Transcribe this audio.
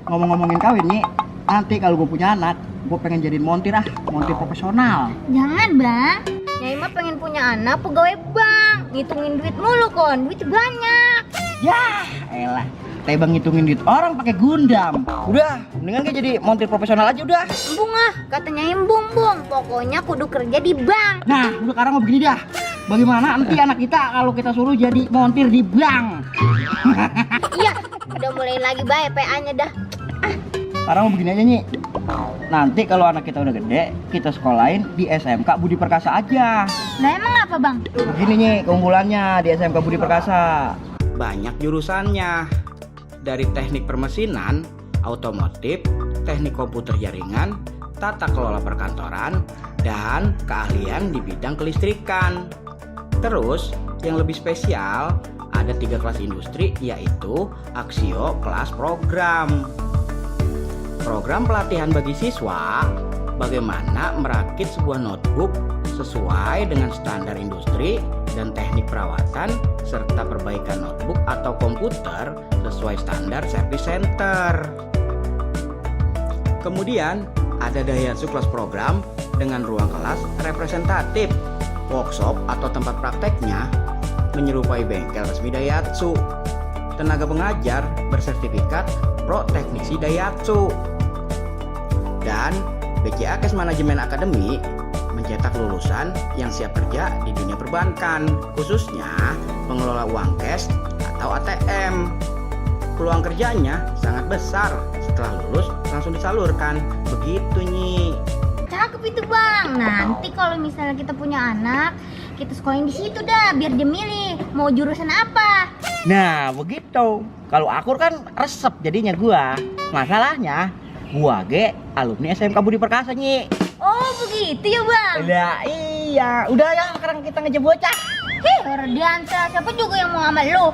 ngomong-ngomongin kawin nih, nanti kalau gue punya anak, gue pengen jadiin montir profesional. Jangan bang, Nyai mah pengen punya anak pegawai bank, ngitungin duit mulu kon, duit banyak. Ya, elah. Tebang ngitungin duit orang pakai gundam. Udah, mendingan gue jadi montir profesional aja udah. Embung ah, katanya embung bung, pokoknya kudu kerja di bank. Nah, udah sekarang mau begini dah. Bagaimana nanti anak kita kalau kita suruh jadi montir di bank? Iya, udah mulai lagi bae PA-nya dah. Sekarang mau begini aja nih. Nanti kalau anak kita udah gede, kita sekolahin di SMK Budi Perkasa aja. Nah emang apa bang? Begini nih keunggulannya di SMK Budi Perkasa. Banyak jurusannya. Dari teknik permesinan, otomotif, teknik komputer jaringan, tata kelola perkantoran, dan keahlian di bidang kelistrikan. Terus, yang lebih spesial, ada 3 kelas industri yaitu Aksio kelas program. Program pelatihan bagi siswa bagaimana merakit sebuah notebook sesuai dengan standar industri dan teknik perawatan serta perbaikan notebook atau komputer sesuai standar service center. Kemudian ada Daihatsu kelas program dengan ruang kelas representatif, workshop atau tempat prakteknya menyerupai bengkel resmi Daihatsu. Tenaga pengajar bersertifikat Pro Teknisi Daihatsu. Dan BCA Cash Management Academy mencetak lulusan yang siap kerja di dunia perbankan, khususnya pengelola uang cash atau ATM. Peluang kerjanya sangat besar, setelah lulus langsung disalurkan. Begitu Nyi. Cakep itu bang. Nanti kalau misalnya kita punya anak, kita sekolahin di situ dah, biar dia milih mau jurusan apa. Nah begitu. Kalau akur kan resep jadinya gua. Masalahnya gua alumni SMK Budi Perkasa Nyi. Oh begitu ya bang. Lah iya, udah ya sekarang kita ngejar bocah. Hih, Radianta, siapa juga yang mau sama lu?